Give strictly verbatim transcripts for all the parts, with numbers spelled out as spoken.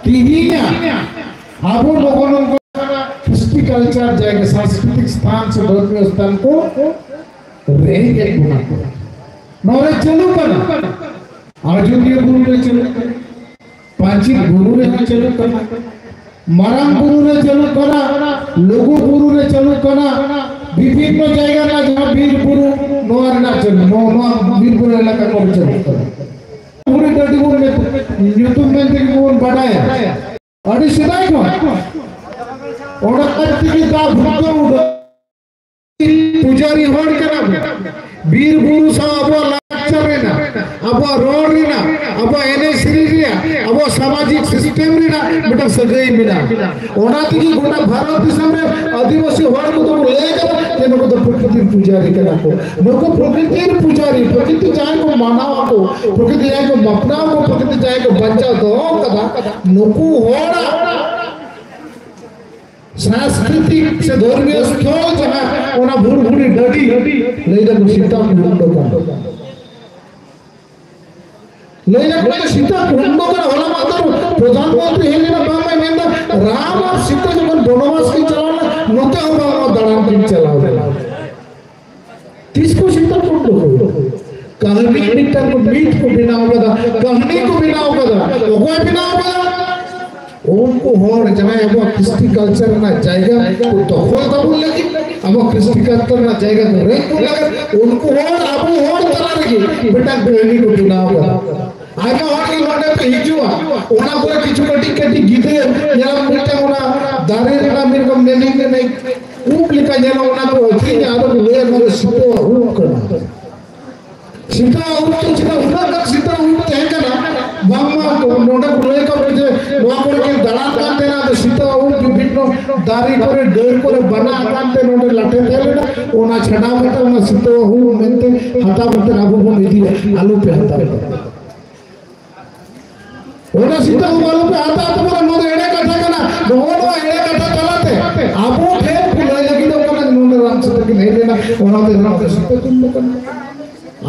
ᱛᱮᱦᱮᱧᱟᱜ ᱟᱵᱚ ᱱᱚᱜᱼᱚ ᱱᱚᱝᱠᱟ ᱠᱨᱤᱥᱴᱤ ᱠᱟᱞᱪᱟᱨ ᱡᱟᱭᱜᱟ, ᱥᱟᱝᱥᱠᱨᱤᱛᱤᱠ ᱥᱛᱷᱟᱱ ᱥᱮ ᱫᱷᱚᱨᱢᱤᱭᱚ ᱥᱛᱷᱟᱱ ᱠᱚ ᱨᱮᱡ ᱮᱫ ᱵᱚᱱᱟ ᱠᱚ᱾ ᱱᱚᱣᱟ ᱨᱮ ᱪᱟᱹᱞᱩ ᱠᱟᱱᱟ, ᱟᱡᱚᱫᱤᱭᱟᱹ ᱵᱩᱨᱩ ᱨᱮ ᱪᱟᱹᱞᱩ ᱠᱟᱱᱟ, ᱯᱟᱧᱪᱮᱛ ᱵᱩᱨᱩ ᱨᱮ ᱦᱚᱸ ᱪᱟᱹᱞᱩ ᱠᱟᱱᱟ, ᱢᱟᱨᱟᱝ ᱵᱩᱨᱩ ᱨᱮ ᱪᱟᱹᱞᱩ ᱠᱟᱱᱟ, ᱞᱩᱜᱩ ᱵᱩᱨᱩ ᱨᱮ ᱪᱟᱹᱞᱩ ᱠᱟᱱᱟ, ᱵᱤᱵᱷᱤᱱᱱᱚ ᱡᱟᱭᱜᱟ ᱨᱮᱱᱟᱜ ᱡᱟᱦᱟᱸ ᱵᱤᱨ ᱵᱩᱨᱩ, ᱱᱚᱣᱟ ᱨᱮᱱᱟᱜ ᱪᱟᱹᱞᱩ, ᱱᱚᱣᱟ, ᱱᱚᱣᱟ ᱵᱤᱨ ᱵᱩᱨᱩ ᱮᱞᱟᱠᱟ ᱠᱚᱨᱮ ᱪᱟᱹᱞᱩ ᱠᱟᱱᱟ᱾ ᱵᱩᱨᱩ ᱰᱟᱹᱰᱤ ᱵᱚᱱ ᱧᱩᱛᱩᱢ, ᱧᱩᱛᱩᱢ ᱢᱮᱱ ᱛᱮᱜᱮ ᱵᱚᱱ ᱵᱟᱰᱟᱭᱟ᱾ ᱟᱹᱰᱤ ᱥᱮᱫᱟᱭ ᱠᱷᱚᱱ ᱚᱱᱟ ᱟᱡ ᱛᱮᱜᱮ ᱫᱟᱜ ᱵᱷᱩᱜᱟᱹᱜ ᱩᱰᱩᱠ᱾ ᱯᱩᱡᱟᱨᱤ ᱦᱚᱲ ᱠᱟᱱᱟ ᱵᱚᱱ᱾ ᱵᱤᱨ ᱵᱩᱨᱩ ᱥᱟᱶ ᱟᱵᱚᱣᱟᱜ ᱞᱟᱠᱪᱟᱨ ᱨᱮᱱᱟᱜ, ᱟᱵᱚᱣᱟᱜ ᱨᱚᱲ ᱨᱮᱱᱟᱜ, ᱟᱵᱚᱣᱟᱜ ᱮᱱᱮᱡ ᱥᱮᱨᱮᱧ ᱨᱮᱭᱟᱜ, ᱟᱵᱚᱣᱟᱜ ᱥᱟᱢᱟᱡᱤᱠ ᱥᱤᱥᱴᱮᱢ ᱨᱮᱱᱟᱜ ᱢᱤᱫᱴᱟᱝ ᱥᱟᱹᱜᱟᱹᱭ ᱢᱮᱱᱟᱜᱼᱟ᱾ ᱚᱱᱟ ᱛᱮᱜᱮ ᱜᱚᱴᱟ ᱵᱷᱟᱨᱚᱛ ᱫᱤᱥᱚᱢ ᱨᱮ ᱟᱹᱫᱤᱵᱟᱹᱥᱤ ᱦᱚᱲ ᱠᱚᱫᱚ ᱠᱚ ᱞᱟᱹᱭ ᱠᱟᱫᱟ ᱡᱮ ᱱᱩᱠᱩ ᱫᱚ ᱯᱨᱚᱠᱨᱤᱛᱤᱨ ᱯᱩᱡᱟᱨᱤ ᱠᱟᱱᱟ ᱠᱚ᱾ ᱱᱩᱠᱩ ᱯᱨᱚᱠᱨᱤᱛᱤᱨ ᱯᱩᱡᱟᱨᱤ, ᱯᱨᱚᱠᱨᱤᱛᱤ ᱡᱟᱦᱟᱸᱭ ᱠᱚ ᱢᱟᱱᱟᱣ ᱟᱠᱚ, ᱯᱨᱚᱠᱨᱤᱛᱤ ᱡᱟᱦᱟᱸᱭ ᱠᱚ ᱢᱟᱯᱱᱟᱣ ᱟᱠᱚ, ᱯᱨᱚᱠᱨᱤᱛᱤ ᱡᱟᱦᱟᱸᱭ ᱠᱚ ᱵᱟᱧᱪᱟᱣ ᱫᱚᱦᱚ ᱠᱟᱫᱟ, ᱱᱩᱠᱩ ᱦᱚᱲᱟᱜ ᱥᱟᱝᱥᱠᱨᱤᱛᱤᱠ ᱥᱮ ᱫᱷᱚᱨᱢᱤᱭᱚ ᱥᱛᱷᱚᱞ ᱡᱟᱦᱟᱸ, ᱚᱱᱟ ᱵᱷᱩᱨᱵᱷᱩᱨᱤ ᱰᱟᱹᱰᱤ, ᱞᱟᱹᱭ ᱫᱟᱠᱚ ᱥᱤᱛᱟ ᱠᱩᱱᱰᱚ ᱠᱟᱱᱟ᱾ ᱞᱟᱹᱭ ᱫᱟᱠᱚ ᱥᱤᱛᱟ ᱠᱩᱱᱰᱚ ᱠᱟᱱᱟ᱾ ᱦᱚᱞᱟ ᱢᱟᱦᱫᱮᱨ ᱯᱨᱚᱫᱷᱟᱱ ᱢᱚᱱᱛᱨᱤ ᱦᱮᱡ ᱞᱮᱱᱟ, ᱵᱟᱝ ᱢᱮᱱᱫᱟ ᱨᱟᱢ ᱟᱨ ᱥᱤᱛᱟ ᱡᱚᱠᱷᱚᱱ ᱵᱚᱱᱚᱵᱟᱥ ᱠᱤᱱ ᱪᱟᱞᱟᱣ ᱞᱮᱱᱟ, ᱱᱚᱛᱮ ᱦᱚᱸ ᱵᱟᱝ ᱫᱟᱬᱟᱱ ᱠᱤᱱ ᱪᱟᱞᱟᱣ ᱞᱮᱱᱟ᱾ ᱛᱤᱥ ᱠᱚ ᱥᱤᱛᱟ ᱠᱩᱱᱰᱚ ᱠᱚ? ᱠᱟᱹᱦᱱᱤ ᱢᱤᱫᱴᱟᱝ ᱠᱚ ᱢᱤᱛ ᱠᱚ ᱵᱮᱱᱟᱣ ᱠᱟᱫᱟ, ᱠᱟᱹᱦᱱᱤ ᱠᱚ ᱵᱮᱱᱟᱣ ᱠᱟᱫᱟ᱾ ᱚᱠᱚᱭ ᱵᱮᱱᱟᱣ ᱠᱟᱫᱟ? ᱩᱱᱠᱩ ᱦᱚᱲ ᱡᱟᱦᱟᱸᱭ ᱟᱵᱚᱣᱟᱜ ᱠᱨᱤᱥᱴᱤ ᱠᱟᱞᱪᱟᱨ ᱨᱮᱱᱟᱜ ᱡᱟᱭᱜᱟ ᱠᱚ ᱫᱚᱠᱷᱚᱞ ᱛᱟᱵᱚᱱ ᱞᱟᱹᱜᱤᱫ, ᱟᱵᱚᱣᱟᱜ ᱠᱨᱤᱥᱴᱤ ᱠᱟᱞᱪᱟᱨ ᱨᱮᱱᱟᱜ ᱡᱟᱭᱜᱟ ᱠᱚ ᱨᱮᱡ ᱵᱚᱱ ᱞᱟᱹᱜᱤᱫ, ᱩᱱᱠᱩ ᱦᱚᱲ ᱟᱵᱚ ᱦᱚᱲ ᱛᱟᱞᱟ ᱨᱮᱜᱮ ᱢᱤᱫᱴᱟᱝ ᱠᱟᱹᱦᱱᱤ ᱠᱚ ᱵᱮᱱᱟᱣ ᱠᱟᱫᱟ᱾ ᱟᱭᱢᱟ ᱦᱚᱲ ᱜᱮ ᱱᱚᱰᱮ ᱯᱮ ᱦᱤᱡᱩᱜᱼᱟ, ᱚᱱᱟ ᱠᱚᱨᱮ ᱠᱤᱪᱷᱩ ᱠᱟᱹᱴᱤᱡ ᱠᱟᱹᱴᱤᱡ ᱜᱤᱫᱽᱨᱟᱹ ᱧᱮᱞᱟᱢ, ᱢᱤᱫᱴᱟᱝ ᱚᱱᱟ ᱫᱟᱨᱮ ᱨᱮᱱᱟᱜ ᱢᱤᱫ ᱨᱚᱠᱚᱢ ᱱᱮᱱᱤᱝ ᱱᱮᱱᱤᱝ ᱩᱵ ᱞᱮᱠᱟ ᱧᱮᱞᱚᱜ, ᱚᱱᱟ ᱠᱚ ᱟᱹᱠᱷᱨᱤᱧᱟ, ᱟᱫᱚ ᱠᱚ ᱞᱟᱹᱭᱟ ᱱᱚᱣᱟ ᱫᱚ ᱥᱤᱛᱟᱹᱣᱟᱜ ᱩᱵ ᱠᱟᱱᱟ᱾ ᱥᱤᱛᱟᱹᱣᱟᱜ ᱩᱵ ᱫᱚ ᱪᱮᱫᱟᱜ ᱩᱱᱟᱹᱜ ᱜᱟᱱ ᱥᱤᱛᱟᱹᱣᱟᱜ ᱩᱵ ᱛᱟᱦᱮᱸ ᱠᱟᱱᱟ? ᱵᱟᱝᱢᱟ ᱱᱚᱰᱮ ᱠᱚ ᱞᱟᱹᱭ ᱟᱠᱟᱫ ᱠᱚ ᱡᱮ ᱱᱚᱣᱟ ᱠᱚᱨᱮ ᱠᱤᱱ ᱫᱟᱬᱟᱱ ᱠᱟᱱ ᱛᱟᱦᱮᱱᱟ, ᱟᱫᱚ ᱥᱤᱛᱟᱹᱣᱟᱜ ᱩᱵ ᱵᱤᱵᱷᱤᱱᱱᱚ ᱫᱟᱨᱮ ᱠᱚᱨᱮ, ᱰᱟᱹᱨ ᱠᱚᱨᱮ ᱵᱟᱱᱟ ᱟᱠᱟᱱ ᱛᱮ ᱱᱚᱰᱮ ᱞᱟᱴᱷᱮ ᱛᱟᱦᱮᱸ ᱞᱮᱱᱟ, ᱚᱱᱟ ᱪᱷᱟᱰᱟᱣ ᱠᱟᱛᱮ ᱚᱱᱟ ᱥᱤᱛᱟᱹᱣᱟᱜ ᱩᱵ ᱢᱮᱱᱛᱮ ᱦᱟᱛᱟᱣ ᱠᱟᱛᱮ ᱟᱵᱚ ᱵᱚᱱ ᱤᱫᱤᱭᱟ᱾ ᱟᱞᱚ ᱯᱮ ᱦᱟᱛᱟᱣ᱾ ᱚᱱᱟ ᱥᱤᱛᱟᱹ ᱠᱚ ᱟᱞᱚ ᱯᱮ ᱦᱟᱛᱟᱣ ᱛᱟᱵᱚᱱᱟ, ᱱᱚᱣᱟ ᱫᱚ ᱮᱲᱮ ᱠᱟᱛᱷᱟ ᱠᱟᱱᱟ᱾ ᱱᱚᱜᱼᱚ ᱱᱚᱣᱟ ᱮᱲᱮ ᱠᱟᱛᱷᱟ ᱛᱟᱞᱟᱛᱮ ᱟᱵᱚ ᱴᱷᱮᱱ ᱠᱚ ᱞᱟᱹᱭ ᱞᱟᱹᱜᱤᱫᱚᱜ ᱠᱟᱱᱟ, ᱱᱚᱰᱮ ᱨᱟᱢ ᱥᱤᱛᱟᱹ ᱠᱤᱱ ᱦᱮᱡ ᱞᱮᱱᱟ, ᱚᱱᱟᱛᱮ ᱱᱚᱣᱟ ᱫᱚ ᱥᱤᱛᱟᱹ ᱠᱩᱱᱰᱚ ᱠᱟᱱᱟ᱾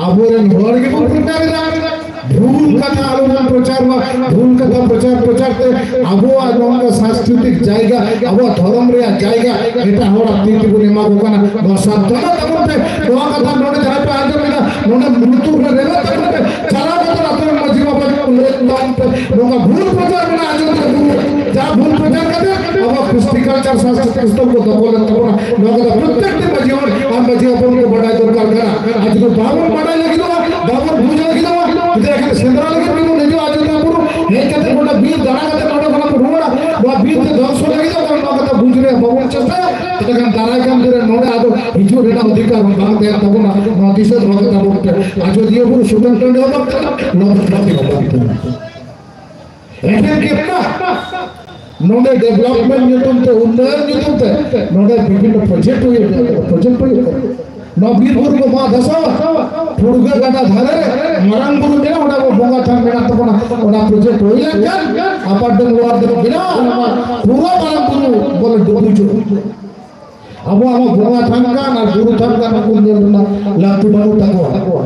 ᱟᱵᱚᱨᱮᱱ ᱦᱚᱲ ᱜᱮᱵᱚᱱ ᱯᱨᱤᱯᱮᱭᱟᱨ ᱮᱫᱟ᱾ ᱵᱷᱩᱞ ᱠᱟᱛᱷᱟ ᱟᱞᱚᱵᱚᱱ ᱯᱨᱚᱪᱟᱨ ᱢᱟ᱾ ᱵᱷᱩᱞ ᱠᱟᱛᱷᱟ ᱯᱨᱚᱪᱟᱨ ᱯᱨᱚᱪᱟᱨ ᱛᱮ ᱟᱵᱚᱣᱟᱜ ᱱᱚᱣᱟ ᱥᱟᱝᱥᱠᱨᱤᱛᱤᱠ ᱡᱟᱭᱜᱟ, ᱟᱵᱚᱣᱟᱜ ᱫᱷᱚᱨᱚᱢ ᱨᱮᱭᱟᱜ ᱡᱟᱭᱜᱟ ᱮᱴᱟᱜ ᱦᱚᱲᱟᱜ ᱛᱤ ᱛᱮᱵᱚᱱ ᱮᱢᱟ ᱠᱚ ᱠᱟᱱᱟ᱾ ᱱᱚᱣᱟ ᱥᱟᱵᱫᱷᱟᱱ ᱛᱟᱵᱚᱱ ᱯᱮ᱾ ᱱᱚᱣᱟ ᱠᱟᱛᱷᱟ ᱱᱚᱰᱮ ᱡᱟᱦᱟᱸᱭ ᱯᱮ ᱟᱸᱡᱚᱢ ᱮᱫᱟ, ᱱᱚᱰᱮ ᱞᱩᱛᱩᱨ ᱨᱮ ᱨᱮᱵᱮᱫ ᱛᱟᱵᱚᱱ ᱯᱮ᱾ ᱪᱟᱞᱟᱣ ᱠᱟᱛᱮ ᱟᱛᱳ ᱨᱮᱱ ᱢᱟᱹᱡᱷᱤ ᱵᱟᱵᱟ ᱠᱚ ᱞᱟᱹᱭ ᱛᱟᱵᱚᱱ ᱯᱮ, ᱱᱚᱝᱠᱟ ᱵᱷᱩᱞ ᱯᱨᱚᱪᱟᱨ ᱢᱮᱱᱟᱜᱼᱟ ᱟᱡᱚᱫᱤᱭᱟᱹ ᱵᱩᱨᱩ᱾ ᱡᱟ ᱵᱷᱩᱞ ᱯᱨᱚᱪᱟᱨ ᱠᱟᱛᱮ ᱟᱵᱚᱣᱟᱜ ᱠᱨᱤᱥᱴᱤ ᱠᱟᱞᱪᱟᱨ, ᱥᱟᱝᱥᱠᱨᱤᱛᱤᱠ ᱥᱛᱷᱚᱞ ᱠᱚ ᱫᱚᱠᱷᱚᱞᱮᱫ ᱛᱟᱵᱚᱱᱟ, ᱱᱚᱣᱟ ᱠᱚᱫᱚ ᱯᱨᱚᱛᱮᱠᱴᱤ ᱢᱟᱹᱡᱷᱤ ᱦᱚᱲ ᱟᱨ ᱢᱟᱹᱡᱷᱤ ᱦᱚᱯᱚᱱ ᱠᱚ ᱵᱟᱰᱟᱭ ᱫᱚᱨᱠᱟᱨ ᱠᱟᱱᱟ᱾ ᱟᱨ ᱡᱩᱫᱤ ᱵᱟᱵᱚᱱ ᱵᱟᱰᱟᱭ ᱞᱟᱹᱜᱤᱫᱚᱜᱼᱟ, ᱵᱟᱵᱚᱱ ᱵᱩᱡᱽ ᱞᱟᱹᱜᱤᱫᱚᱜᱼᱟ, ᱡᱩᱫᱤ ᱮᱠᱮᱱ ᱥᱮᱸᱫᱽᱨᱟ ᱞᱟᱹᱜᱤᱫ ᱜᱮᱵᱚᱱ ᱦᱤᱡᱩᱜᱼᱟ ᱟᱡᱚᱫᱤᱭᱟᱹ ᱵᱩᱨᱩ, ᱦᱮᱡ ᱠᱟᱛᱮ ᱜᱚᱴᱟ ᱵᱤᱨ ᱫᱟᱬᱟ ᱠᱟᱛᱮ ᱱᱚᱰᱮ ᱠᱷᱚᱱᱟᱜ ᱵᱚᱱ ᱨᱩᱣᱟᱹᱲᱟ, ᱱᱚᱣᱟ ᱵᱤᱨ ᱛᱮ ᱫᱷᱚᱝᱥᱚ ᱞᱟᱹᱜᱤᱫᱚᱜ ᱠᱟᱱᱟ, ᱱᱚᱣᱟ ᱠᱟᱛᱷᱟ ᱵᱩᱡᱽ ᱨᱮᱭᱟᱜ ᱵᱟᱵᱚᱱ ᱪᱮᱥᱴᱟᱭᱟ, ᱛᱚᱵᱮ ᱠᱷᱟᱱ ᱫᱟᱨᱟᱭ ᱠᱟᱱ ᱫᱤᱱ ᱨᱮ ᱱᱚᱰᱮ ᱟᱫᱚ ᱦᱤᱡᱩᱜ ᱨᱮᱱᱟᱜ ᱚᱫᱷᱤᱠᱟᱨ ᱦᱚᱸ ᱵᱟᱝ ᱛᱟᱦᱮᱱ ᱛᱟᱵᱚᱱᱟ᱾ ᱱᱚᱣᱟ ᱫᱤᱥᱟᱹ ᱫᱚᱦᱚ ᱠᱟᱛᱟ ᱵᱚᱱ ᱯᱮ, ᱟᱡᱚᱫᱤᱭᱟᱹ ᱵᱩᱨᱩ ᱥᱩᱛᱟᱹᱱ ᱴᱟᱺᱰᱤ ᱦᱚᱸ ᱵᱟᱝ ᱠᱟᱱᱟ, ᱱᱚᱣᱟ ᱫᱚ ᱵᱟᱝ ᱠᱟᱱᱟ᱾ ᱮᱠᱷᱮᱱ ᱜᱮ ᱢᱮᱱᱟᱜ᱾ ᱱᱚᱰᱮ ᱰᱮᱵᱷᱞᱚᱯᱢᱮᱱᱴ ᱧᱩᱛᱩᱢ ᱛᱮ, ᱩᱱᱱᱚᱭᱚᱱ ᱧᱩᱛᱩᱢ ᱛᱮ ᱱᱚᱰᱮ ᱵᱤᱵᱷᱤᱱᱱᱚ ᱯᱨᱚᱡᱮᱠᱴ ᱦᱩᱭᱩᱜ ᱠᱟᱱᱟ, ᱯᱨᱚᱡᱮᱠᱴ ᱦᱩᱭᱩᱜ ᱠᱟᱱᱟ᱾ ᱱᱚᱣᱟ ᱵᱤᱨᱵᱷᱩᱢ ᱜᱚᱢᱟ ᱫᱷᱟᱥᱟᱣ, ᱴᱷᱩᱲᱜᱟᱹ ᱜᱟᱰᱟ ᱫᱷᱟᱨᱮ ᱨᱮ ᱢᱟᱨᱟᱝ ᱵᱩᱨᱩ ᱢᱮᱱᱟᱜᱼᱟ, ᱚᱸᱰᱮ ᱟᱵᱚ ᱵᱚᱸᱜᱟ ᱛᱷᱟᱱ ᱢᱮᱱᱟᱜ ᱛᱟᱵᱚᱱᱟ᱾ ᱚᱱᱟ ᱯᱨᱚᱡᱮᱠᱴ ᱦᱩᱭ ᱞᱮᱱᱠᱷᱟᱱ ᱟᱯᱟᱨ ᱰᱮᱢ, ᱞᱳᱣᱟᱨ ᱰᱮᱢ ᱵᱮᱱᱟᱣ, ᱚᱱᱟ ᱯᱩᱨᱟᱹ ᱢᱟᱨᱟᱝ ᱵᱩᱨᱩ ᱵᱚᱞᱮ ᱰᱩᱵᱩᱡᱚᱜᱼᱟ᱾ ᱟᱵᱚᱣᱟᱜ ᱦᱚᱸ ᱵᱚᱸᱜᱟ ᱛᱷᱟᱱ ᱠᱟᱱ ᱟᱨ ᱵᱩᱨᱩ ᱛᱷᱟᱱ ᱠᱟᱱ, ᱩᱱᱠᱩ ᱧᱮᱞ ᱨᱮᱱᱟᱜ ᱞᱟᱹᱠᱛᱤ ᱵᱟᱹᱱᱩᱜ ᱛᱟᱠᱚᱣᱟ᱾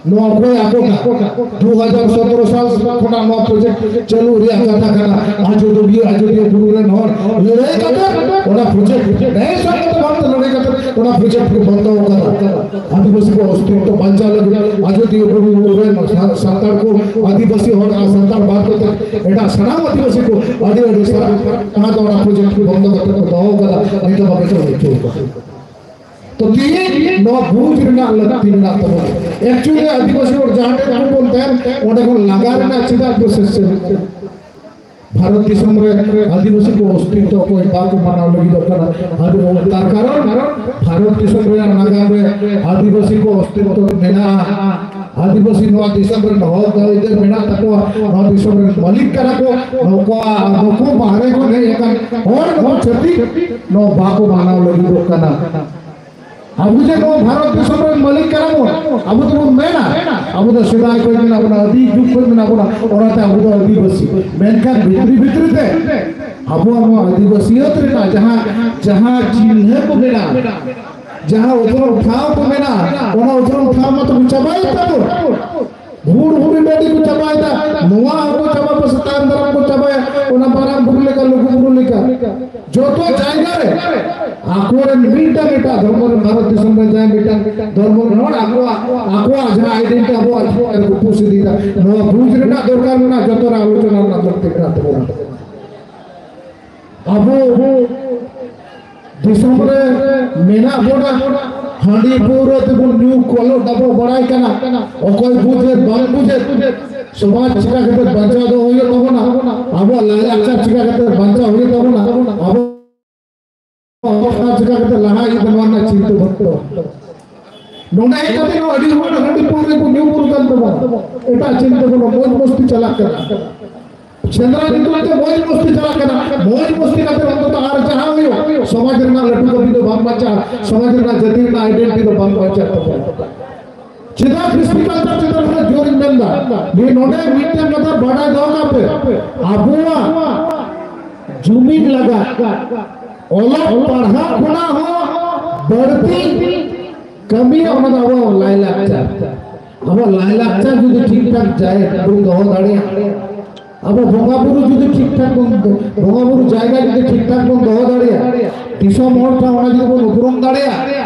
ᱱᱚᱣᱟ ᱚᱠᱚᱭ ᱟᱠᱚ ᱠᱟᱱᱟ? ᱫᱩ ᱦᱟᱡᱟᱨ ᱥᱚᱛᱨᱚ ᱥᱟᱞ ᱠᱷᱚᱱᱟᱜ ᱱᱚᱣᱟ ᱯᱨᱚᱡᱮᱠᱴ ᱪᱟᱹᱞᱩ ᱨᱮᱭᱟᱜ ᱠᱟᱛᱷᱟ ᱠᱟᱱᱟ᱾ ᱟᱡᱚᱫᱤᱭᱟᱹ, ᱟᱡᱚᱫᱤᱭᱟᱹ ᱵᱩᱨᱩ ᱨᱮᱱ ᱦᱚᱲ ᱞᱟᱹᱲᱦᱟᱹᱭ ᱠᱟᱛᱮ ᱚᱱᱟ ᱯᱨᱚᱡᱮᱠᱴ ᱱᱮᱭ ᱥᱚᱝᱜᱚᱛ ᱵᱷᱟᱵᱛᱮ ᱞᱟᱹᱲᱦᱟᱹᱭ ᱠᱟᱛᱮ ᱚᱱᱟ ᱯᱨᱚᱡᱮᱠᱴ ᱠᱚ ᱵᱚᱱᱫᱚ ᱟᱠᱟᱫᱟ᱾ ᱟᱹᱫᱤᱵᱟᱹᱥᱤ ᱠᱚ ᱚᱥᱛᱤᱛᱛᱚ ᱵᱟᱧᱪᱟᱣ ᱞᱟᱹᱜᱤᱫ ᱟᱡᱚᱫᱤᱭᱟᱹ ᱵᱩᱨᱩ ᱨᱮᱱ ᱥᱟ-, ᱥᱟᱱᱛᱟᱲ ᱠᱚ, ᱟᱹᱫᱤᱵᱟᱹᱥᱤ ᱦᱚᱲ ᱟᱨ ᱥᱟᱱᱛᱟᱲ ᱵᱟᱫ ᱠᱟᱛᱮ ᱮᱴᱟᱜ ᱥᱟᱱᱟᱢ ᱟᱹᱫᱤᱵᱟᱹᱥᱤ ᱠᱚ ᱟᱹᱰᱤ ᱟᱹᱰᱤ ᱥᱟᱨᱦᱟᱣ᱾ ᱚᱱᱟ ᱫᱚ ᱚᱱᱟ ᱯᱨᱚᱡᱮᱠᱴ ᱠᱚ ᱵᱚᱱᱫᱚ ᱠᱟᱛᱮ ᱠᱚ ᱫᱚᱦᱚ ᱟᱠᱟᱫᱟ, ᱱᱤᱛ ᱦᱚᱸ ᱵᱟᱠᱚ ᱪᱟᱹᱞᱩ ᱦᱚᱪᱚ ᱟᱠᱟᱫᱟ᱾ ᱛᱚ ᱛᱮᱦᱮᱧ ᱱᱚᱣᱟ ᱵᱩᱡᱽ ᱨᱮᱱᱟᱜ ᱞᱟᱹᱠᱛᱤ ᱢᱮᱱᱟᱜ ᱛᱟᱵᱚᱱᱟ᱾ Actually ᱟᱹᱫᱤᱵᱟᱹᱥᱤ ᱦᱚᱲ ᱡᱟᱦᱟᱸ ᱴᱷᱮᱱ ᱠᱷᱚᱱ ᱵᱚᱱ ᱛᱟᱦᱮᱱ, ᱚᱸᱰᱮ ᱠᱷᱚᱱ ᱞᱟᱜᱟ ᱨᱮᱱᱟᱜ ᱪᱮᱫᱟᱜ process ᱪᱟᱹᱞᱩᱜ ᱠᱟᱱᱟ? ᱵᱷᱟᱨᱚᱛ ᱫᱤᱥᱚᱢ ᱨᱮ ᱟᱹᱫᱤᱵᱟᱹᱥᱤ ᱠᱚ ᱚᱥᱛᱤᱛᱛᱚ ᱚᱠᱚᱭ ᱵᱟᱠᱚ ᱢᱟᱱᱟᱣ ᱞᱟᱹᱜᱤᱫᱚᱜ ᱠᱟᱱᱟ᱾ ᱟᱫᱚ ᱛᱟᱨ ᱠᱟᱨᱚᱱ, ᱵᱷᱟᱨᱚᱛ ᱫᱤᱥᱚᱢ ᱨᱮᱭᱟᱜ ᱱᱟᱜᱟᱢ ᱨᱮ ᱟᱹᱫᱤᱵᱟᱹᱥᱤ ᱠᱚ ᱚᱥᱛᱤᱛᱛᱚ ᱢᱮᱱᱟᱜᱼᱟ᱾ ᱟᱹᱫᱤᱵᱟᱹᱥᱤ ᱱᱚᱣᱟ ᱫᱤᱥᱚᱢ ᱨᱮᱱ ᱦᱚᱠ ᱟᱹᱭᱫᱟᱹᱨ ᱢᱮᱱᱟᱜ ᱛᱟᱠᱚᱣᱟ, ᱱᱚᱣᱟ ᱫᱤᱥᱚᱢ ᱨᱮᱱ ᱢᱟᱹᱞᱤᱠ ᱠᱟᱱᱟ ᱠᱚ᱾ ᱱᱩᱠᱩᱣᱟᱜ, ᱱᱩᱠᱩ ᱵᱟᱦᱨᱮ ᱠᱷᱚᱱ ᱦᱮᱡ ᱟᱠᱟᱱ ᱦᱚᱲ ᱱᱚᱣᱟ ᱪᱷᱟᱹᱛᱤᱠ ᱱᱚᱣᱟ ᱵᱟᱠᱚ ᱢᱟᱱᱟᱣ ᱞᱟᱹᱜᱤᱫᱚᱜ ᱠᱟᱱᱟ᱾ ᱟᱵᱚ ᱡᱮ ᱱᱚᱣᱟ ᱵᱷᱟᱨᱚᱛ ᱫᱤᱥᱚᱢ ᱨᱮᱱ ᱢᱟᱹᱞᱤᱠ ᱠᱟᱱᱟ ᱵᱚᱱ, ᱟᱵᱚ ᱫᱚᱵᱚᱱ ᱢᱮᱱᱟ, ᱟᱵᱚ ᱫᱚ ᱥᱮᱫᱟᱭ ᱠᱷᱚᱱ ᱢᱮᱱᱟᱜ ᱵᱚᱱᱟ, ᱟᱹᱫᱤ ᱡᱩᱜᱽ ᱠᱷᱚᱱ ᱢᱮᱱᱟᱜ ᱵᱚᱱᱟ, ᱚᱱᱟᱛᱮ ᱟᱵᱚ ᱫᱚ ᱟᱹᱫᱤᱵᱟᱹᱥᱤ᱾ ᱢᱮᱱᱠᱷᱟᱱ ᱵᱷᱤᱛᱨᱤ ᱵᱷᱤᱛᱨᱤ ᱛᱮ ᱟᱵᱚᱣᱟᱜ ᱱᱚᱣᱟ ᱟᱹᱫᱤᱵᱟᱹᱥᱤᱭᱟᱹᱛ ᱨᱮᱱᱟᱜ ᱡᱟᱦᱟᱸ, ᱡᱟᱦᱟᱸ ᱪᱤᱱᱦᱟᱹ ᱠᱚ ᱢᱮᱱᱟᱜᱼᱟ, ᱡᱟᱦᱟᱸ ᱩᱛᱨᱚᱢ ᱴᱷᱟᱣ ᱠᱚ ᱢᱮᱱᱟᱜᱼᱟ, ᱚᱱᱟ ᱩᱛᱨᱚᱢ ᱴᱷᱟᱶ ᱢᱟᱛᱚ ᱠᱚ ᱪᱟᱵᱟᱭᱮᱫ ᱛᱟᱵᱚᱱ᱾ ᱦᱩᱲ ᱦᱩᱲ ᱰᱟᱹᱰᱤ ᱠᱚ ᱪᱟᱵᱟᱭᱮᱫᱟ᱾ ᱱᱚᱣᱟ ᱦᱚᱸᱠᱚ ᱪᱟᱵᱟ, ᱯᱟᱥᱮ ᱛᱟᱭᱚᱢ ᱫᱟᱨᱟᱢ ᱠᱚ ᱪᱟᱵᱟᱭᱟ᱾ ᱚᱱᱟ ᱢᱟᱨᱟᱝ ᱵᱩᱨᱩ ᱞᱮᱠᱟ, ᱞᱩᱜᱩ ᱵᱩᱨᱩ ᱞᱮᱠᱟ ᱡᱚᱛᱚ ᱡᱟᱭᱜᱟ ᱨᱮ ᱟᱠᱚᱨᱮᱱ ᱢᱤᱫᱴᱟᱝ ᱮᱴᱟᱜ ᱫᱷᱚᱨᱢᱚ ᱨᱮᱱ, ᱵᱷᱟᱨᱚᱛ ᱫᱤᱥᱚᱢ ᱨᱮ ᱡᱟᱦᱟᱸᱭ ᱢᱤᱫᱴᱟᱝ ᱫᱷᱚᱨᱢᱚ ᱨᱮᱱ ᱦᱚᱲ ᱟᱠᱚᱣᱟᱜ, ᱟᱠᱚᱣᱟᱜ ᱡᱟᱦᱟᱸ identity ᱟᱵᱚᱣᱟᱜ ᱪᱮᱛᱟᱱ ᱨᱮᱠᱚ push ᱤᱫᱤᱭᱮᱫᱟ, ᱱᱚᱣᱟ ᱵᱩᱡᱽ ᱨᱮᱱᱟᱜ ᱫᱚᱨᱠᱟᱨ ᱢᱮᱱᱟᱜᱼᱟ, ᱡᱚᱛᱚ ᱨᱮ ᱟᱞᱳᱪᱚᱱᱟ ᱨᱮᱱᱟᱜ ᱞᱟᱹᱠᱛᱤ ᱢᱮᱱᱟᱜ ᱛᱟᱵᱚᱱᱟ᱾ ᱟᱵᱚ ᱫᱤᱥᱚᱢ ᱨᱮ ᱢᱮᱱᱟᱜ ᱵᱚᱱᱟ, ᱦᱟᱺᱰᱤ ᱯᱟᱹᱣᱨᱟᱹ ᱛᱮᱵᱚᱱ ᱧᱩ ᱠᱚᱞᱚ ᱰᱟᱵᱚ ᱵᱟᱲᱟᱭ ᱠᱟᱱᱟ᱾ ᱚᱠᱚᱭ ᱵᱩᱡᱮᱫ ᱵᱟᱝ ᱵᱩᱡᱮᱫ, ᱥᱚᱢᱟᱡᱽ ᱪᱤᱠᱟ ᱠᱟᱛᱮ ᱵᱟᱧᱪᱟᱣ ᱫᱚᱦᱚ ᱦᱩᱭᱩᱜ ᱛᱟᱵᱚᱱᱟ, ᱟᱵᱚᱣᱟᱜ ᱞᱟᱭᱞᱟᱠᱪᱟᱨ ᱪᱤᱠᱟ ᱠᱟᱛᱮ ᱵᱟᱧᱪᱟᱣ ᱦᱩᱭᱩᱜ ᱛᱟᱵᱚᱱᱟ, ᱟᱵᱚ ᱚᱱᱟ ᱪᱤᱠᱟ ᱠᱟᱛᱮ ᱞᱟᱦᱟ ᱤᱫᱤ ᱱᱚᱣᱟ ᱨᱮᱱᱟᱜ ᱪᱤᱱᱛᱟᱹ ᱵᱷᱟᱵᱽᱱᱟ᱾ ᱱᱚᱰᱮ ᱦᱮᱡ ᱠᱟᱛᱮ ᱦᱚᱸ ᱟᱹᱰᱤ ᱦᱚᱲ ᱦᱟᱺᱰᱤ ᱯᱟᱹᱣᱨᱟᱹ ᱠᱚ ᱧᱩ ᱵᱩᱞ ᱠᱟᱱ ᱛᱟᱵᱚᱱᱟ, ᱮᱴᱟᱜ ᱪᱤᱱᱛᱟᱹ ᱠᱚᱱᱚ ᱢᱚᱡᱽ ᱢᱚᱥᱛᱤ ᱪᱟᱞᱟᱜ ᱠᱟᱱᱟ᱾ ᱥᱮᱸᱫᱽᱨᱟ ᱧᱩᱛᱩᱢ ᱛᱮ ᱢᱚᱡᱽ ᱢᱚᱥᱛᱤ ᱪᱟᱞᱟᱜ ᱠᱟᱱᱟ᱾ ᱢᱚᱡᱽ ᱢᱚᱥᱛᱤ ᱠᱟᱛᱮ ᱚᱱᱛᱚᱛᱚ ᱟᱨ ᱡᱟᱦᱟᱸ ᱦᱩᱭᱩᱜ, ᱥᱚᱢᱟᱡᱽ ᱨᱮᱱᱟᱜ ᱞᱟᱹᱴᱩ ᱠᱟᱹᱢᱤ ᱫᱚ ᱵᱟᱝ ᱵᱟᱧᱪᱟᱜᱼᱟ, ᱥᱚᱢᱟᱡᱽ ᱨᱮᱱᱟᱜ ᱡᱟᱹᱛᱤ ᱨᱮᱱᱟᱜ identity ᱫᱚ ᱵᱟᱝ ᱵᱟᱧᱪᱟᱜ ᱛᱟᱵᱚᱱᱟ᱾ ᱪᱮᱫᱟᱜ ᱠᱨᱤᱥᱴᱤ ᱠᱟᱞᱪᱟᱨ ᱪᱮᱛᱟᱱ ᱨᱮ ᱡᱳᱨᱤᱧ ᱢᱮᱱᱫᱟ? ᱱᱤᱭᱟᱹ ᱱᱚᱰᱮ ᱢᱤᱫᱴᱮᱱ ᱠᱟᱛᱷᱟ ᱵᱟᱰᱟᱭ ᱫᱚᱦᱚ ᱠᱟᱜ ᱯᱮ, ᱟᱵᱚᱣᱟᱜ ᱡᱩᱢᱤᱫ ᱞᱟᱜᱟᱫ ᱚᱞᱚᱜ ᱯᱟᱲᱦᱟᱜ ᱠᱷᱚᱱᱟᱜ ᱦᱚᱸ ᱵᱟᱹᱲᱛᱤ ᱠᱟᱹᱢᱤᱭᱟ ᱚᱱᱟ ᱫᱚ ᱟᱵᱚᱣᱟᱜ ᱞᱟᱭᱞᱟᱠᱪᱟᱨ᱾ ᱟᱵᱚᱣᱟᱜ ᱞᱟᱭᱞᱟᱠᱪᱟᱨ ᱡᱩᱫᱤ ᱴᱷᱤᱠ ᱴᱷᱟᱠ ᱡᱟᱭᱜᱟ ᱵᱚᱱ ᱫᱚᱦᱚ ᱫᱟᱲᱮᱭᱟᱜᱼᱟ, ᱟᱵᱚ ᱵᱚᱸᱜᱟ ᱵᱩᱨᱩ ᱡᱩᱫᱤ ᱴᱷᱤᱠ ᱴᱷᱟᱠ ᱵᱚᱱ, ᱵᱚᱸᱜᱟ ᱵᱩᱨᱩ ᱡᱟᱭᱜᱟ ᱡᱩᱫᱤ ᱴᱷᱤᱠ ᱴᱷᱟᱠ ᱵᱚᱱ ᱫᱚᱦᱚ ᱫᱟᱲᱮᱭᱟᱜᱼᱟ, ᱫᱤᱥᱚᱢ ᱦᱚᱲ ᱴᱷᱮᱱ ᱚᱱᱟ ᱡᱩᱫᱤ ᱵᱚᱱ ᱩᱯᱨᱩᱢ ᱫᱟᱲᱮᱭᱟᱜᱼᱟ,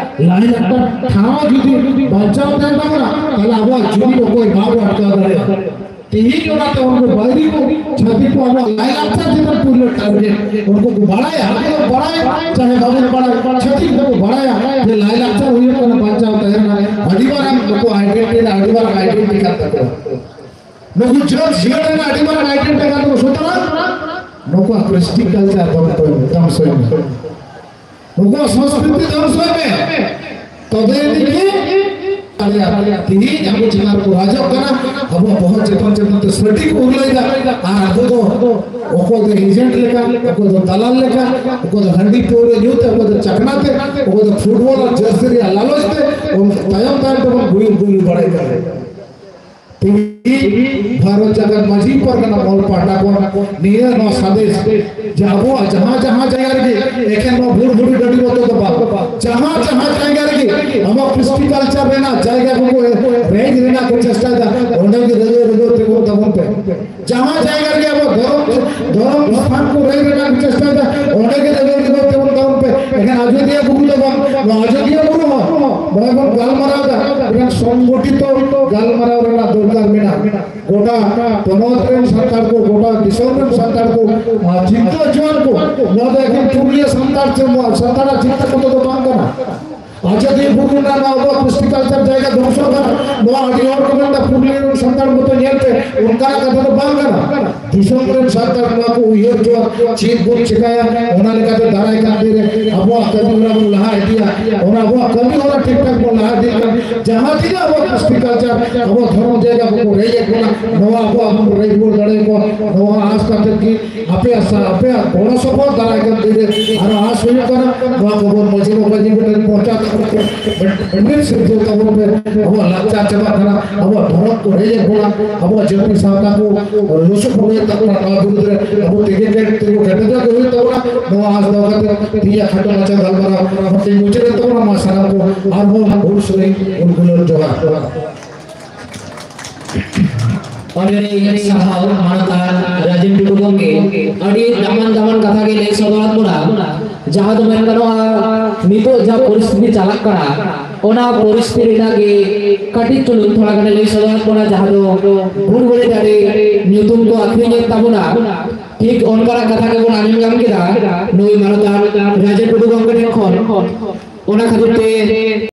ᱞᱟᱭᱞᱟᱠᱪᱟᱨ ᱴᱷᱟᱶ ᱡᱩᱫᱤ ᱵᱟᱧᱪᱟᱣ ᱛᱟᱦᱮᱱ ᱛᱟᱵᱚᱱᱟ, ᱛᱟᱦᱞᱮ ᱟᱵᱚᱣᱟᱜ ᱡᱩᱢᱤᱫ ᱚᱠᱚᱭ ᱵᱟᱵᱚ ᱟᱴᱠᱟᱣ ᱫᱟᱲᱮᱭᱟᱜᱼᱟ᱾ ᱛᱮᱦᱮᱧ ᱚᱱᱟᱛᱮ ᱩᱱᱠᱩ ᱵᱟᱭᱨᱤ ᱠᱚ, ᱪᱷᱟᱹᱛᱤᱠ ᱠᱚ ᱟᱵᱚᱣᱟᱜ ᱞᱟᱭᱞᱟᱠᱪᱟᱨ ᱪᱮᱛᱟᱱ ᱯᱩᱨᱟᱹ target᱾ ᱩᱱᱠᱩ ᱠᱚ ᱵᱟᱲᱟᱭᱟ, ᱟᱵᱚ ᱫᱚ ᱵᱟᱲᱟᱭ, ᱪᱟᱦᱮ ᱵᱟᱵᱚᱱ ᱵᱟᱲᱟᱭ, ᱪᱷᱟᱹᱛᱤᱠ ᱫᱚᱠᱚ ᱵᱟᱲᱟᱭᱟ ᱡᱮ ᱞᱟᱭᱞᱟᱠᱪᱟᱨ ᱦᱩᱭᱩᱜ ᱠᱟᱱᱟ ᱵᱟᱧᱪᱟᱣ ᱛᱟᱦᱮᱱᱟ᱾ ᱟᱹᱰᱤ ᱢᱟᱨᱟᱝ ᱱᱩᱠᱩ identity ᱨᱮᱱᱟᱜ ᱟᱹᱰᱤ ᱢᱟᱨᱟᱝ identity ᱠᱟᱱ ᱛᱟᱠᱚᱣᱟ᱾ ᱱᱩᱠᱩ ᱡᱟᱹᱛ ᱡᱤᱭᱟᱹᱲ ᱨᱮᱱᱟᱜ ᱟᱹᱰᱤ ᱢᱟᱨᱟᱝ identity ᱠᱟᱱ ᱛᱟᱠᱚᱣᱟ᱾ ᱥᱩᱛᱚᱨᱟᱝ ᱱᱩᱠᱩᱣᱟᱜ ᱠᱨᱤᱥᱴᱤ ᱠᱟᱞᱪᱟᱨ ᱫᱚ ᱫᱷᱚᱝᱥᱚᱭ ᱢᱮ᱾ ᱩᱱᱠᱩᱣᱟᱜ ᱥᱚᱝᱥᱠᱨᱤᱛᱤ ᱫᱷᱚᱝᱥᱚᱭ ᱢᱮ, ᱛᱚᱵᱮ ᱟᱹᱱᱤᱡ ᱜᱮ ᱟᱞᱮᱭᱟᱜ ᱛᱮᱦᱮᱧ ᱟᱵᱚ ᱪᱮᱛᱟᱱ ᱨᱮᱠᱚ ᱨᱟᱡᱚᱜ ᱠᱟᱱᱟ, ᱟᱵᱚᱣᱟᱜ ᱵᱚᱦᱚᱜ ᱪᱮᱛᱟᱱ ᱪᱮᱛᱟᱱ ᱛᱮ ᱥᱟᱹᱴᱤ ᱠᱚ ᱩᱨᱞᱟᱹᱭ ᱫᱟ᱾ ᱟᱨ ᱟᱵᱚ ᱫᱚ ᱚᱠᱚᱭ ᱫᱚ agent ᱞᱮᱠᱟ, ᱚᱠᱚᱭ ᱫᱚ ᱫᱟᱞᱟᱞ ᱞᱮᱠᱟ, ᱚᱠᱚᱭ ᱫᱚ ᱦᱟᱺᱰᱤ ᱯᱟᱹᱣᱨᱟᱹ ᱧᱩ ᱛᱮ, ᱚᱠᱚᱭ ᱫᱚ ᱪᱟᱠᱷᱱᱟ ᱛᱮ, ᱚᱠᱚᱭ ᱫᱚ ᱯᱷᱩᱴᱵᱚᱞ ᱟᱨ ᱡᱟᱹᱨᱥᱤ ᱨᱮᱭᱟᱜ ᱞᱟᱞᱚᱪ ᱛᱮ, ᱩᱱᱠᱩ ᱛᱟᱭᱚᱢ ᱛᱟᱭᱚᱢ ᱛᱮᱵᱚᱱ ᱜᱩᱭᱩᱨ ᱜᱩᱭᱩᱨ ᱵᱟᱲᱟᱭ ᱠᱟᱱᱟ᱾ ᱛᱮᱦᱮᱧ ᱵᱷᱟᱨᱚᱛ ᱡᱟᱠᱟᱛ ᱢᱟᱹᱡᱷᱤ ᱯᱟᱨᱜᱟᱱᱟ ᱢᱚᱦᱚᱞ ᱯᱟᱦᱴᱟ ᱠᱷᱚᱱ ᱱᱤᱭᱟᱹ ᱱᱚᱣᱟ ᱥᱟᱸᱫᱮᱥ ᱡᱮ ᱟᱵᱚᱣᱟᱜ ᱡᱟᱦᱟᱸ ᱡᱟᱦᱟᱸ ᱡᱟᱭᱜᱟ ᱨᱮᱜᱮ ᱮᱠᱷᱮᱱ ᱱᱚᱣᱟ ᱵᱷᱩᱲ ᱵᱷᱩᱲᱤ ᱰᱟᱹᱰᱤ ᱢᱚᱛᱚ ᱫᱚ ᱵᱟᱝ, ᱡᱟᱦᱟᱸ ᱡᱟᱦᱟᱸ ᱡᱟᱭᱜᱟ ᱨᱮᱜᱮ ᱟᱵᱚᱣᱟᱜ ᱠᱨᱤᱥᱴᱤ ᱠᱟᱞᱪᱟᱨ ᱨᱮᱱᱟᱜ ᱡᱟᱭᱜᱟ ᱠᱚᱠᱚ ᱨᱮᱡ ᱨᱮᱱᱟᱜ ᱠᱚ ᱪᱮᱥᱴᱟᱭᱮᱫᱟ, ᱚᱸᱰᱮ ᱜᱮ ᱨᱟᱹᱜᱟᱹ ᱨᱟᱹᱜᱟᱹ ᱛᱤᱸᱜᱩᱱ ᱛᱟᱵᱚᱱ ᱯᱮ᱾ ᱡᱟᱦᱟᱸ ᱡᱟᱭᱜᱟ ᱨᱮᱜᱮ ᱟᱵᱚ ᱫᱷᱚᱨᱚᱢ, ᱫᱷᱚᱨᱚᱢ ᱥᱛᱷᱟᱱ ᱠᱚ ᱨᱮᱡ ᱨᱮᱱᱟᱜ ᱠᱚ ᱪᱮᱥᱴᱟᱭᱮᱫᱟ, ᱚᱸᱰᱮ ᱜᱮ ᱨᱟᱹᱜᱟᱹ ᱨᱟᱹᱜᱟᱹ ᱛᱤᱸᱜᱩᱱ ᱛᱟᱵᱚᱱ ᱯᱮ᱾ ᱮᱠᱷᱮᱱ ᱟᱡᱚᱫᱤᱭᱟᱹ ᱵᱩᱨᱩ ᱫᱚ ᱵᱟᱝ, ᱱᱚᱣᱟ ᱟᱡᱚᱫᱤᱭᱟᱹ ᱵᱩᱨᱩ ᱦᱚᱸ ᱱᱚᱜᱼᱚᱭ ᱵᱚᱱ ᱜᱟᱞᱢᱟᱨᱟᱣ ᱮᱫᱟ, ᱢᱤᱫᱴᱟᱝ ᱥᱚᱝᱜᱚᱴᱷᱤᱛᱚ ᱜᱟᱞᱢᱟᱨᱟᱣ ᱨᱮᱱᱟᱜ ᱫᱚᱨᱠᱟᱨ ᱢᱮᱱᱟᱜᱼᱟ᱾ ᱜᱚᱴᱟ ᱯᱚᱱᱚᱛ ᱨᱮᱱ ᱥᱟᱱᱛᱟᱲ ᱠᱚ, ᱜᱚᱴᱟ ᱫᱤᱥᱚᱢ ᱨᱮᱱ ᱥᱟᱱᱛᱟᱲ ᱠᱚ, ᱟᱨ ᱪᱤᱱᱛᱟᱹ ᱦᱚᱪᱚᱣᱟᱱ ᱠᱚ, ᱱᱚᱣᱟ ᱫᱚ ᱮᱠᱷᱮᱱ ᱯᱩᱨᱩᱞᱤᱭᱟᱹ ᱥᱟᱱᱛᱟᱲ ᱥᱮ ᱱᱚᱣᱟ ᱥᱟᱱᱛᱟᱲᱟᱜ ᱪᱤᱱᱛᱟᱹ ᱠᱚᱫᱚ ᱫᱚ ᱵᱟᱝ ᱠᱟᱱᱟ᱾ ᱟᱡᱚᱫᱤᱭᱟᱹ ᱵᱩᱨᱩ ᱨᱮᱱᱟᱜ ᱱᱚᱣᱟ ᱟᱵᱚᱣᱟᱜ ᱠᱨᱤᱥᱴᱤ ᱠᱟᱞᱪᱟᱨ ᱡᱟᱭᱜᱟ ᱫᱷᱚᱝᱥᱚᱜ ᱠᱟᱱᱟ, ᱱᱚᱣᱟ ᱟᱹᱰᱤ ᱦᱚᱲ ᱠᱚ ᱢᱮᱱᱫᱟ ᱯᱩᱨᱩᱞᱤᱭᱟᱹ ᱨᱮᱱ ᱥᱟᱱᱛᱟᱲ ᱢᱚᱛᱚ ᱧᱮᱞ ᱯᱮ, ᱚᱱᱠᱟᱱᱟᱜ ᱠᱟᱛᱷᱟ ᱫᱚ ᱵᱟᱝ ᱠᱟᱱᱟ᱾ ᱫᱤᱥᱚᱢ ᱨᱮᱱ ᱥᱟᱱᱛᱟᱲ ᱱᱚᱣᱟ ᱠᱚ ᱩᱭᱦᱟᱹᱨ ᱦᱚᱪᱚᱣᱟ, ᱪᱮᱫ ᱵᱚᱱ ᱪᱮᱠᱟᱭᱟ, ᱚᱱᱟ ᱞᱮᱠᱟᱛᱮ ᱫᱟᱨᱟᱭ ᱠᱟᱱ ᱫᱤᱱ ᱨᱮ ᱟᱵᱚᱣᱟᱜ ᱠᱟᱹᱢᱤ ᱦᱚᱨᱟ ᱵᱚᱱ ᱞᱟᱦᱟ ᱤᱫᱤᱭᱟ, ᱚᱱᱟ ᱟᱵᱚᱣᱟᱜ ᱠᱟᱹᱢᱤ ᱦᱚᱨᱟ ᱴᱷᱤᱠ ᱴᱷᱟᱠ ᱵᱚᱱ ᱞᱟᱦᱟ ᱤᱫᱤ ᱞᱮᱠᱷᱟᱱ ᱡᱟᱦᱟᱸ ᱛᱤᱱᱟᱹᱜ ᱟᱵᱚᱣᱟᱜ ᱠᱨᱤᱥᱴᱤ ᱠᱟᱞᱪᱟᱨ, ᱟᱵᱚᱣᱟᱜ ᱫᱷᱚᱨᱚᱢ ᱡᱟᱭᱜᱟ ᱠᱚᱠᱚ ᱨᱮᱡ ᱮᱫ ᱵᱚᱱᱟ, ᱱᱚᱣᱟ ᱟᱵᱚ ᱟᱵᱚ ᱵᱚᱱ ᱨᱮᱡ ᱨᱩᱣᱟᱹᱲ ᱫᱟᱲᱮᱭᱟᱠᱚᱣᱟ, ᱱᱚᱣᱟ ᱟᱥ ᱠᱟᱛᱮ ᱜᱮ ᱟᱯᱮᱭᱟᱜ ᱥᱟ-, ᱟᱯᱮᱭᱟᱜ ᱜᱚᱲᱚ ᱥᱚᱯᱚᱦᱚᱫ ᱫᱟᱨᱟᱭ ᱠᱟᱱ ᱫᱤᱱ ᱨᱮ ᱟᱨᱚ ᱟᱥ ᱦᱩᱭᱩᱜ ᱠᱟᱱᱟ, ᱱᱚᱣᱟ ᱠᱚᱵᱚᱱ ᱢᱟᱹᱡᱷᱤ ᱵᱟᱵᱟ ᱡᱤ ᱠᱚᱴᱷᱮᱱ ᱯᱚᱦᱪᱟ ᱛᱟᱵᱚᱱ ᱯᱮ, ᱢᱤᱫ ᱥᱤᱨᱡᱟᱹᱣ ᱛᱟᱵᱚᱱ ᱯᱮ, ᱟᱵᱚᱣᱟᱜ ᱞᱟᱠᱪᱟᱨ ᱪᱟᱵᱟᱜ ᱠᱟᱱᱟ, ᱟᱵᱚᱣᱟᱜ ᱫᱷᱚᱨᱚᱢ ᱠᱚ ᱨᱮᱡ ᱮᱫ ᱵᱚᱱᱟ, ᱟᱵᱚᱣᱟᱜ ᱡᱟᱹᱛᱤ ᱥᱟᱶᱛᱟ ᱠᱚ ᱞᱚᱥᱚᱫ ᱵᱚᱱ ᱛᱟᱵᱚᱱᱟ, ᱱᱚᱣᱟ ᱵᱤᱨᱩᱫᱽ ᱨᱮ ᱟᱵᱚ ᱛᱮᱜᱮ ᱠᱮᱴ ᱛᱤᱸᱜᱩ ᱠᱮᱴᱮᱡᱚᱜ ᱜᱮ ᱦᱩᱭᱩᱜ ᱛᱟᱵᱚᱱᱟ᱾ ᱱᱚᱣᱟ ᱟᱥ ᱫᱚᱦᱚ ᱠᱟᱛᱮ ᱛᱮᱦᱮᱧᱟᱜ ᱠᱷᱟᱴᱚ ᱢᱟᱪᱷᱟ ᱜᱟᱞᱢᱟᱨᱟᱣ ᱱᱚᱛᱮᱧ ᱢᱩᱪᱟᱹᱫ ᱮᱫ ᱛᱟᱵᱚᱱᱟ᱾ ᱢᱟ ᱥᱟᱱᱟᱢ ᱠᱚ ᱟᱨᱦᱚᱸ ᱦᱩᱞ ᱥᱟᱹᱭ ᱩᱱᱠᱩᱞᱚᱱ ᱡᱚᱦᱟᱨ᱾ ᱟᱹᱰᱤ ᱟᱹᱰᱤ ᱥᱟᱨᱦᱟᱣ ᱢᱟᱱᱚᱛᱟᱱ ᱨᱟᱡᱮᱱ ᱴᱩᱰᱩ ᱜᱚᱢᱠᱮ, ᱟᱹᱰᱤ ᱫᱟᱢᱟᱱ ᱫᱟᱢᱟᱱ ᱠᱟᱛᱷᱟ ᱜᱮ ᱞᱟᱹᱭ ᱥᱚᱫᱚᱨᱟᱫ ᱵᱚᱱᱟ᱾ ᱡᱟᱦᱟᱸ ᱫᱚ ᱢᱮᱱ ᱜᱟᱱᱚᱜᱼᱟ, ᱱᱤᱛᱚᱜ ᱡᱟᱦᱟᱸ ᱯᱚᱨᱤᱥᱛᱷᱤᱛᱤ ᱪᱟᱞᱟᱜ ᱠᱟᱱᱟ, ᱚᱱᱟ ᱯᱚᱨᱤᱥᱛᱷᱤᱛᱤ ᱨᱮᱱᱟᱜ ᱜᱮ ᱠᱟᱹᱴᱤᱡ ᱪᱩᱞᱩᱝ ᱛᱷᱚᱲᱟ ᱜᱟᱱᱮ ᱞᱟᱹᱭ ᱥᱚᱫᱚᱨᱟᱫ ᱵᱚᱱᱟ, ᱡᱟᱦᱟᱸ ᱫᱚ ᱵᱷᱩᱞ ᱵᱟᱹᱲᱤᱡ ᱫᱟᱲᱮ ᱧᱩᱛᱩᱢ ᱠᱚ ᱟᱹᱠᱷᱨᱤᱧᱮᱫ ᱛᱟᱵᱚᱱᱟ᱾ ᱴᱷᱤᱠ ᱚᱱᱠᱟᱱᱟᱜ ᱠᱟᱛᱷᱟ ᱜᱮᱵᱚᱱ ᱟᱸᱡᱚᱢ ᱧᱟᱢ ᱠᱮᱫᱟ ᱱᱩᱭ ᱢᱟᱱᱚᱛᱟᱱ ᱨᱟᱡᱮᱱ ᱴᱩᱰᱩ ᱜᱚᱢᱠᱮ ᱴᱷᱮᱱ ᱠᱷᱚᱱ᱾ ᱚᱱᱟ ᱠᱷᱟᱹᱛᱤᱨ ᱛᱮ